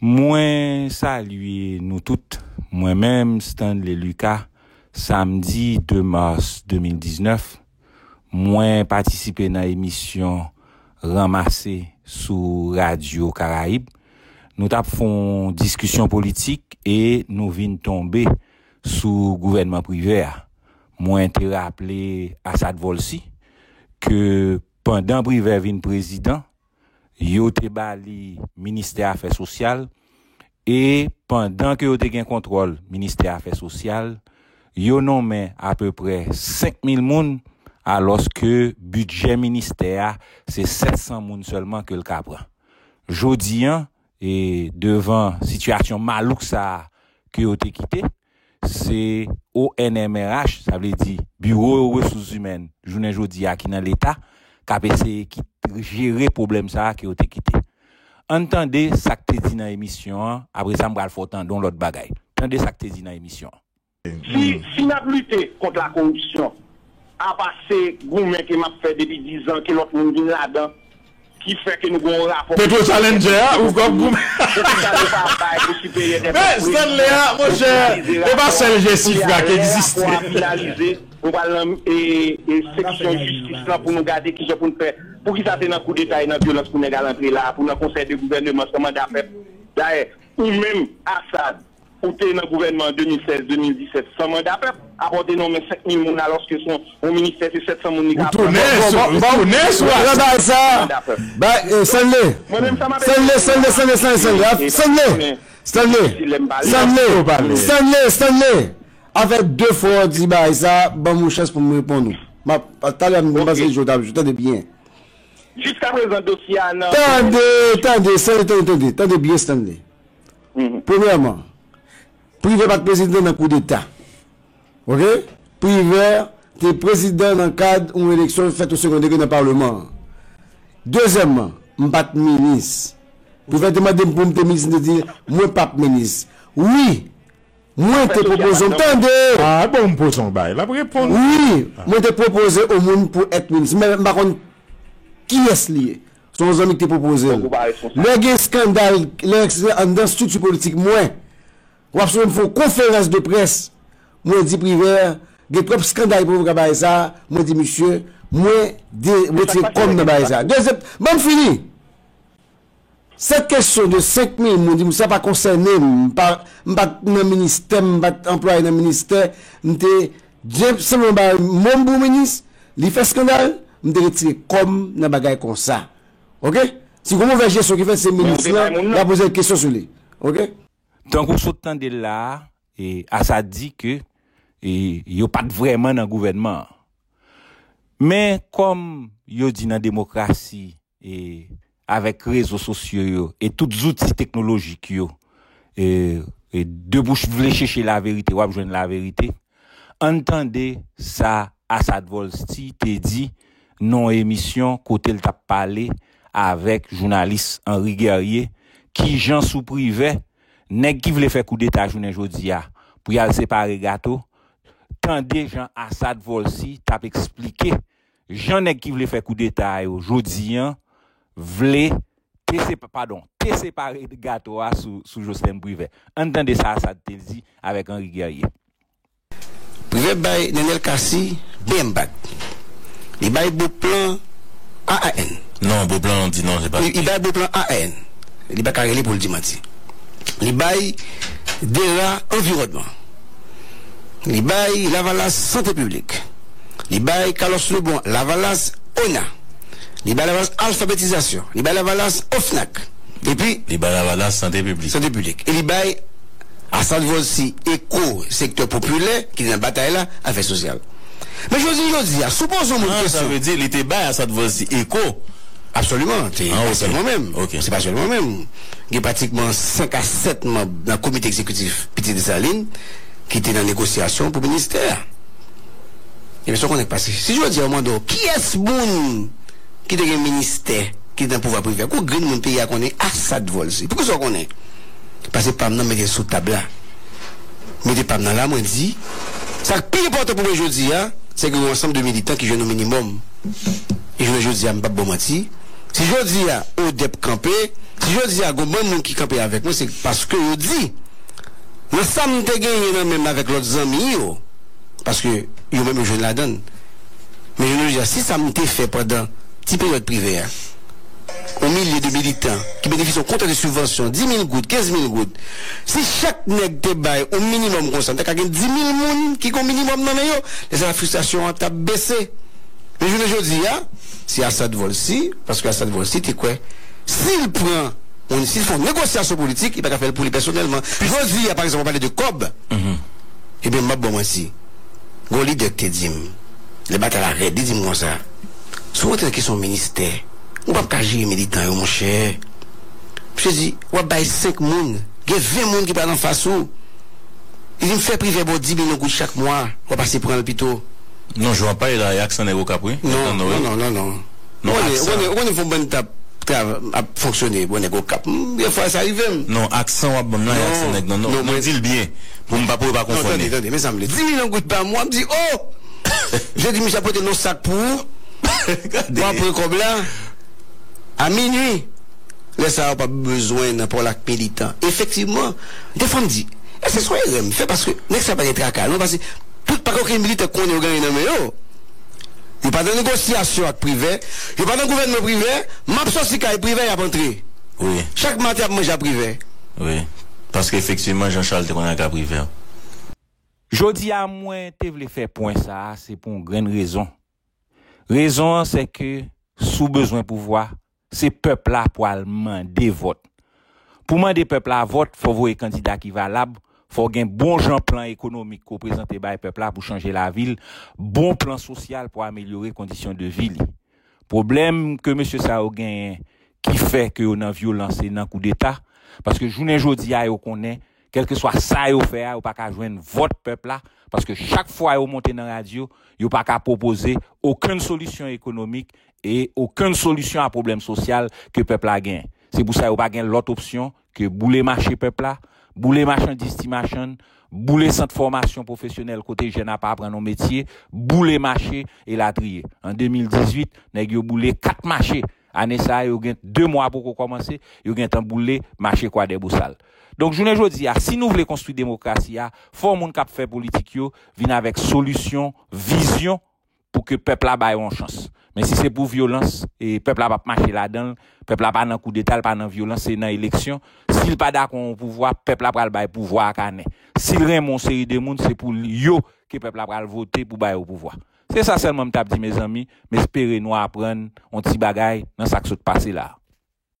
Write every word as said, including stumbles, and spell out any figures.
Mwen salye nou tout. Mwen menm, Stanley Lucas, samdi de mas de mil diznèf, mwen patisipe nan emisyon Ranmase sou Radyo Karayib. Nou t ap fè yon diskisyon politik e nou vin tonbe sou gouvènman Privè a. Mwen te raple Assad Volcy ke pandan Privè vin prezidan, yo te ba li ministè afè sosyal, e pandan ke yo te gen kontwòl ministè afè sosyal, yo nonmen apeprè senk mil moun, alòske bidjè ministè a se sèt san moun sèlman ke l ka pran. Jodi a, e devan sitiyasyon malouk sa a ke yo te kite, se O N M R H, sa vle di Biwo Resous Imèn, jounen jodi a ki nan Leta, k ap eseye ki jere pwoblèm sa a ke yo te kite. Ann tande sa k te di nan emisyon an, apre sa m pral fè w tande yon lòt bagay. Tande sa k te di nan emisyon an. Si, si n ap lite kont lakoripsyon, apa se goumen ke m ap fè depi dizan ke lòt moun vin ladan, ki fè ke nou gen yon rapò. Petro Challenger a, ou k ap goumen. Poukisa nou pa bay pou siperyè dè pèp. Men, Stanley a, monchè, e pa sèl G sif la ki egziste. Lè rapò a finalize, nou pral nan e, e, seksyon jistis lan pou nou gade kijan pou n fè. Poukisa se nan koudeta e nan vyolans pou nèg al antre la, pou nan konsèy de gouvèneman san manda pèp. Dayè, ou menm, Assad, ou te nan gouvènman an de mil sèz, de mil disèt san manda pèp, apa w te nonmen senk mil moun alòske se yon, yon ministè se sèt san moun li ka pran. Ou tounen sou, ou tounen sou Assad. Bagay sa. Manda pèp. Bay, eh, Stanley. Mwen menm sa m ap Stanley, Stanley, Stanley, Stanley, Stanley, Stanley. Stanley. Stanley. Stanley, Stanley, Stanley. Afè de fwa w di bagay sa, ban m yon chans pou m reponn ou. M ap, talè m panse Joe t ap jwe, tande byen. Jiskaprezan dosye a nan. Tande, tande, Stanley, tande, tande, tande byen, Stanley. Premyèman, Privè pa t prezidan nan koudeta. Oke? Privè te prezidan nan kad yon eleksyon fèt o segon degre nan palman an. Dezyèmman, m pa t minis. Privè te mande m pou m te minis, m te di, mwen p ap minis. Wi, mwen te pwopoze yon, tande! Ah, bon, m poze yon bagay. L ap reponn. Wi, mwen te pwopoze yon moun pou èt minis. Men m pa konn kiyès li ye. Se yon zanmi ki te pwopoze l. Lè gen eskandal, lè anndan estrikti politik mwen, w ap sonje m fè yon konferans de près, mwen di Privè, gen twòp eskandal pou ka bagay sa, mwen di misye, mwen de, retire kò m nan bagay sa. Dezyèm, ban m fini! Sèt kesyon de senk mil moun, di m sa pa konsène m, m pa, m pa t nan ministè, m pa t anplwaye nan ministè, m te, senpleman ba mo m pou minis, li fè eskandal, m te retire kò m nan bagay konsa. Oke? Si gon movèz jesyon ki fèt, se minis lan, y a poze kesyon sou li. Oke? Tankou w sot tande l la a, e, Assad di ke, e, yo pa t vrèman nan gouvènman an. Men, kòm yo di nan demokrasi, e, avèk rezo sosyo yo, e tout zouti teknolojik yo, e, e, de bouch vle chèche laverite, w ap jwenn laverite. Ann tande sa Assad Volcy te di nan yon emisyon kote l t ap pale avèk jounalis Henri Guerrier, kijan sou Privè, nèg ki vle fè koudeta jounen jodi a pou y al separe gato, tande jan Assad Volcy t ap eksplike jan nèg ki vle fè koudeta yo jodi a vle te sepa, padon, te separe gato a sou, sou Joslèn Privè. Ann tande sa Assad te di avèk Henri Guerrier. Privè bay Nenel Cassy B M P A C. Li bay Beauplan A A N. Non, Beauplan di non, se pa. Li, li bay Beauplan A A N. Li pa ka rele pou l di manti. Li bay Dera Anviwònman. Li bay Lavalas Sante Piblik. Li bay Carlos Lebon Lavalas O N A. Li bay Lavalas Alfabetizasyon. Li bay Lavalas OFNAC. Epi. Li bay Lavalas Sante Piblik. Sante Piblik. E li bay Assad Volcy Eco, Sektè Popilè, ki te nan batay la, Afè Sosyal. Men jodi, jodi a, si w poze yon moun kesyon. Sa vle di, li te bay Assad Volcy Eco. Absoliman, se pa sèlman mwen menm. Se pa sèlman mwen menm. Gen pratikman senk a sèt manm nan komite egzekitif Pitit Desalin ki te nan negosyasyon pou ministè a. Ebyen, sa w konnen k pase. Si jodi a, yo mande w, kiyès moun ki te gen ministè ki te nan pouvwa Privè? Gwo grenn moun peyi a konnen, Assad Volcy. Poukisa w konnen? Paske pa m nan mete l sou tab la. Mete pa m nan la, mwen di, sa k pi enpòtan pou mwen jodi a, se gen yon ansanm de militan ki jwenn yon minimòm. E jounen jodi a, m p ap ba w manti, Si jodi a ODEP kanpe, si jodi a gon bann moun ki kanpe avèk mwen, se paske yo di, nan sa m te genyen nan men m avèk lòt zanmi yo, paske yo menm yo jwenn ladan l. Men jounen jodi a, si sa m te fè pandan ti peryòd Privè a, yon milye de militan ki benefisye yon kontè de sibvansyon, dis mil goud, kenz mil goud, si chak nèg te bay yon minimòm konsa, n ta ka gen dis mil moun ki gen yon minimòm nan men yo, lè sa la fristrasyon an t ap bese. Men jounen jodi a, se Assad Volcy, paske Assad Volcy te kwè, si l pran, yon, si l fè yon negosyasyon politik, li pa ka fè l pou li pèsonèlman. Jodi a, pa egzanp, w ap pale de kòb, ebyen, m ap ba w manti. Gon lidè ki te di m, lè batay la rèd, li di m konsa, si w rantre nan kesyon ministè, ou p ap ka jere militan yo, monchè. Misye di, w ap bay senk moun, gen ven moun ki pral anfas ou. Li di m fè Privè ba w dis milyon goud chak mwa, w ap pase pran l pito. Non, jan w ap pale la, e aksan nèg Okap, wi. Non, non, non, non, non, non. Non, ou konnen, ou konnen, ou konnen fon bann t ap trav-, ap fonksyone, bon, nèg Okap. Hmm, gen fwa sa rive m. Non, aksan w ap ban m la, e aksan nèg nan Nò. Non, non, mwen di l byen, pou m pa, pou yo pa konfonn. Non, tande, tande, men sa m vle. Dis milyon goud pa mwa, m di, oh! Je di, misye ap pote non sak pou ou. Gade. W ap pran kòb la. A minui. Lè sa a, w p ap bezwen nan pòl ak militan. Efektivman, defwa m di, èske se yon erè m fè? Paske nèg sa pa gen traka, non, paske tout pa gen okenn militan konnen yo gen anyen nan men yo. Yo pa nan negosyasyon ak Privè, yo pa nan gouvènman Privè, m ap sòti kay Privè, y ap antre. Wi. Chak maten, y ap manje a Privè. Wi. Paske efektivman, Jean Charles te konn al ka Privè. Jodi a, mwen te vle fè pwen sa a, se pou yon grenn rezon. Rezon an, se ke si w bezwen pouvwa, se pèp la pou al mande vòt. Pou mande pèp la vòt, fò w voye kandida ki valab, fò w gen bon jan plan ekonomik ke w prezante bay pèp la pou chanje lavi l, bon plan sosyal pou amelyore kondisyon de vi li. Pwoblèm ke mesye sa yo genyen ki fè ke yo nan vyolans e nan koudeta, paske jounen jodi a yo konnen, kèlkeswa sa yo fè a, yo pa ka jwenn vòt pèp la, paske chak fwa yo monte nan radyo, yo pa ka pwopoze okenn solisyon ekonomik e okenn solisyon a pwoblèm sosyal ke pèp la genyen. Se pou sa yo pa gen lòt opsyon ke boule mache pèp la, boule machandiz ti machann, boule sant fòmasyon pwofesyonèl kote jèn ap aprann yon metye, boule mache, elatriye. An de mil dizuit, nèg yo boule kat mache. Ane sa a, yo gen de mwa poko kòmanse, yo gentan boule mache Kwadèbosal. Donk, jounen jodi a, si nou vle konstwi demokrasi a, fò moun k ap fè politik yo vin avèk solisyon, vizyon, pou ke pèp la ba yo yon chans. Men si se pou vyolans, e pèp la p ap mache ladan l, pèp la pa nan koudeta, l pa nan vyolans, se nan eleksyon. Si l pa dakò yon pouvwa, pèp la pral bay pouvwa a kanè. Si l renmen yon seri de moun, se pou yo ke pèp la pral vote pou ba yo pouvwa. Se sa sèlman m t ap di, mezanmi. M espere nou aprann yon ti bagay nan sa k sot pase la a.